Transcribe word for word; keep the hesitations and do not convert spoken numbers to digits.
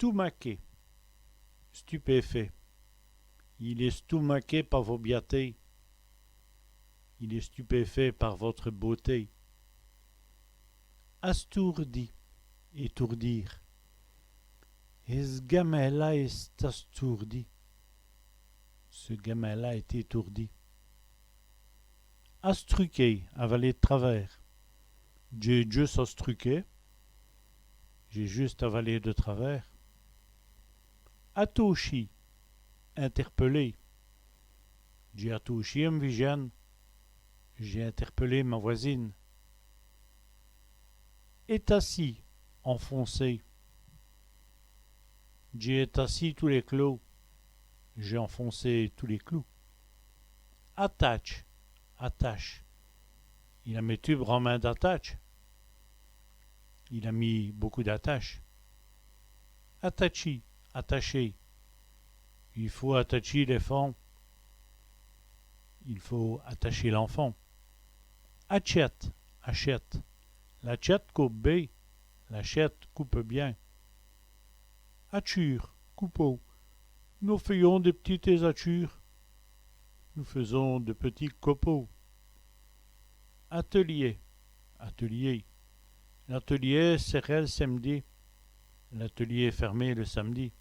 Stoumaké, stupéfait. Il èst stoumaké pa vos biatés. Il est stupéfait par votre beauté. Astoûrdi, étourdir. Ès' gamin-la èst astoûrdi. Ce gamin-là est étourdi. Astruqué, avaler de travers. Dj'é djusse astruqué. J'ai juste avalé de travers. Atauchi, interpeller. Dj'é atauchi èm vijène. J'ai interpellé ma voisine. Ètassi, enfoncer. Dj'é ètassi tous lès clôs. J'ai enfoncé tous les clous. Atatche, attache. Il a mètu branmint d'atatches. Il a mis beaucoup d'attaches. Atatchi, attacher. I faut atatchi l'èfant. Il faut attacher l'enfant. Atchète, hachette. L'atchète coupe bén. L'hachette coupe bien. Atchûres, copeaux. Nos fèyons dès p'titès atchûres. Nous faisons de petits copeaux. Atèlier, atelier. L'atèlier sèrè l' sèmedi. L'atelier est fermé le samedi.